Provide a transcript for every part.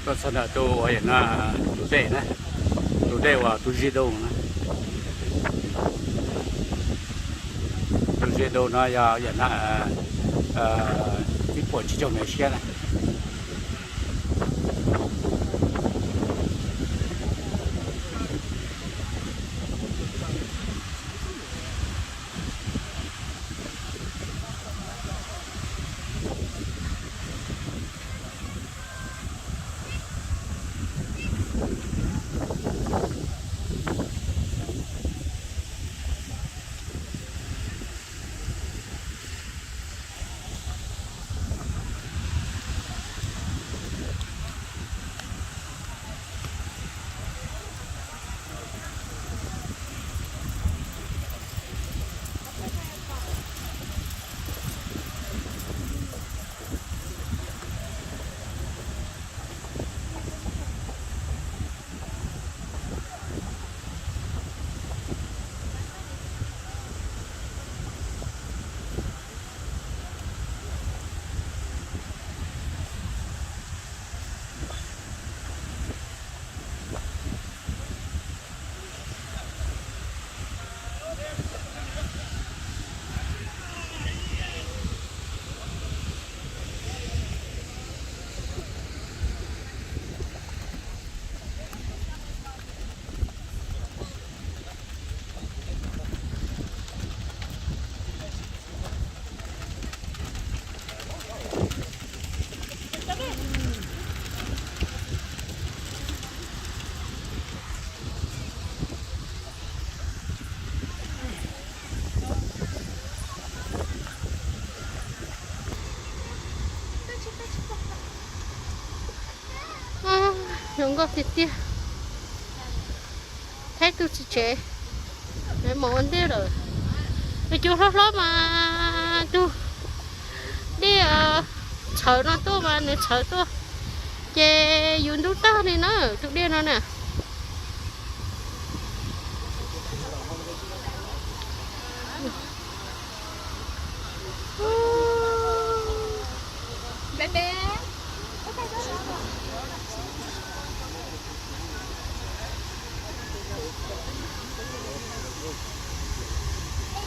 Txog ntawm tus uas yam no, tus dej na, tus dej uas tus zia du na, tus zia du no yog yam no ib puas tsib caug mev siab na. Zoo nkauj tiag tiag. Thaib tug txiv tsev, nws mus ua ntej lawm. Nws cov hlob hlob mas tug dej txhawv no tuaj mas nws txhawv tuaj, ces yus ntub tag li na tus dej no na.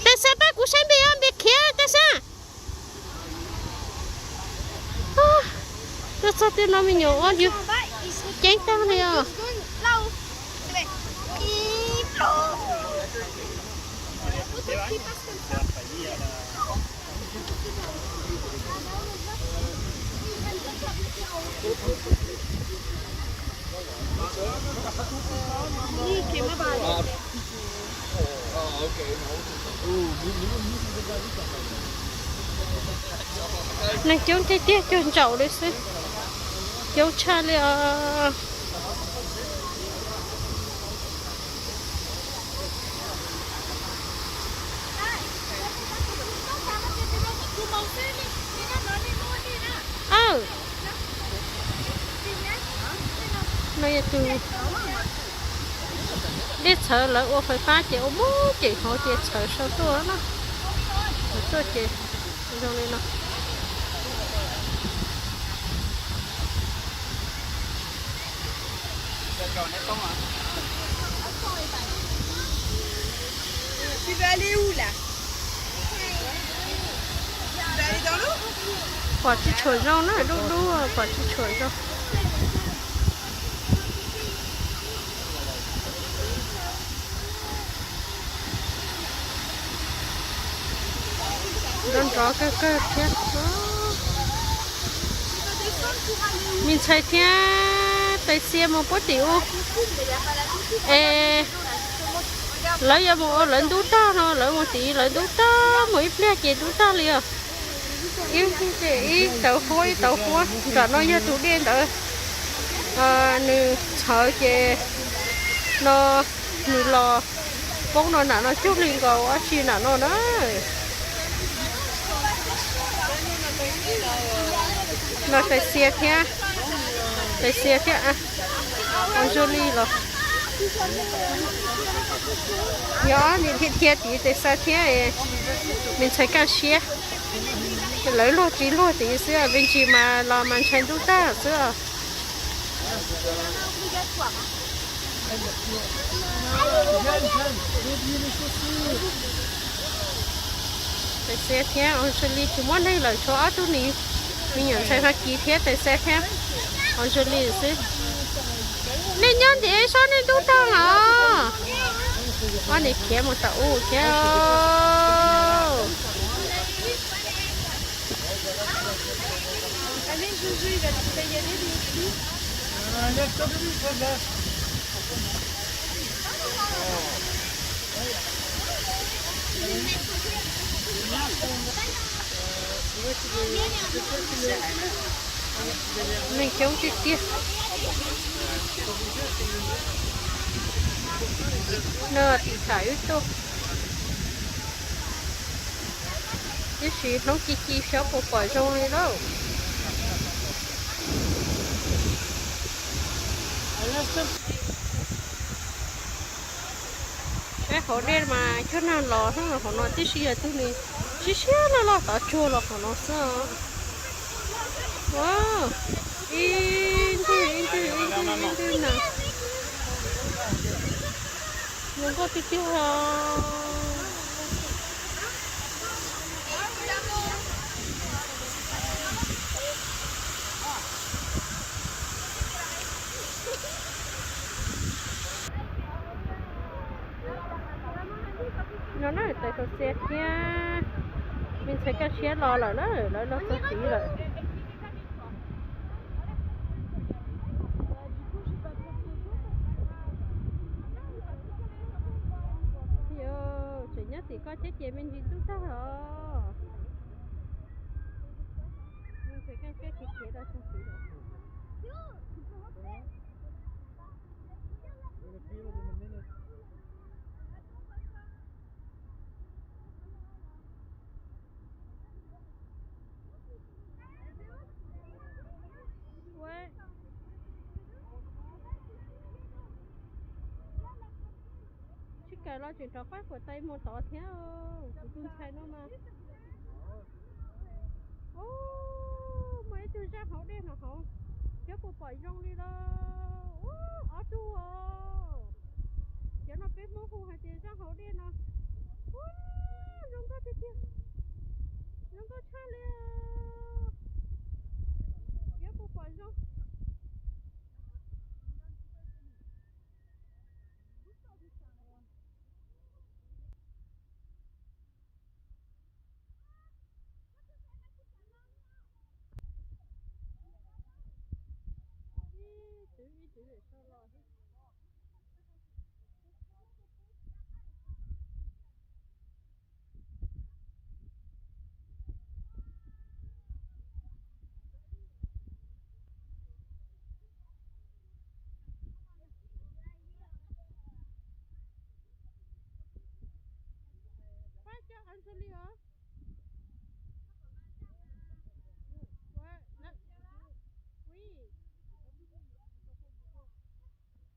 Tej xab pab kuv saib npe, npe khiav tej xab. Tuaj txog tej no me nyuam ua yus ceeb tag li os. Neeg coob tiag tiag, cuag ntsaum li xwb, coob tshaj li os. No yog tus dej txhawv, lawv ua fais fab ces ua muab cem hauv ces txhawv sau tuaj na. Txhawv tuaj ces zoo li no. Pom tsis tshua zoo na, dub dub pom tsis tshua zoo. Nrov nrov kawg kawg thiab. Me ntxhais thiab tais xia mus puab tim u es lawv yuav mus ua lawv ntub tag no, lawv mus tim lawv ntub tag, mus ib pliag ces ntub tag li os. Ib tawv huab ib tawv huab. Nram no yog tus dej ntawd, nws txhawv ces no nws los poob no nram no cuag li nkaus dab tsi nram no na. No tais xia thiab, tais xia thiab, ua zoo li los yog nim thiab thiab tim tais xia thiab, me ntxhais kaj siab. Lawv luag tsis luag tim xwb, me ntsis mas los mas ntshai ntub tag xwb. Tais Xia thiab Angelie tsis muaj neeg lawm, tshuav ob tug me nyuam ntxhais Fab Kis thiab Tais Xia thiab Angelie xwb. Nej nyob ntawm sob nej ntub tag los. Ob niam khiav mus tom ub thiab. Neeg coob tiag tiag. No tim tham wb tuaj. Tiam sis hnub ci ci xyov puas pom zoo li lauj. Saib hauv dej mas cog nag los hauv no tib si, yog tus nws siab siab loj loj tod tsuag los hauv no xwb. Ua, ib ntwg ib ntwg ib ntwg ib ntwg na. Zoo nkauj tiag tiag. No na, tais Fauv Xia thiab me ntxhais Kaj Siab los lawm na, lawv los txog tid lawm. Yog tseem nyob tim koj thiab ces me ntsis ntub tag os. Me ntxhais Kaj Siab khiav khiav los txog tid lawm. Tsis kawm los tseem rov qab kuam tais mus tod thiab. Kuv tus ntxhais no mas. Ub, muaj ib tug zaj hauv dej no hauv, xyov puas pom zoo li lauj. Ub, ob tug os. Cov no peb Hmoob hu hais tias zaj hauv dej no. Ub, zoo nkauj tiag tiag. Zoo nkauj tshaj li. Xyov puas pom zoo. Pab coj Angelie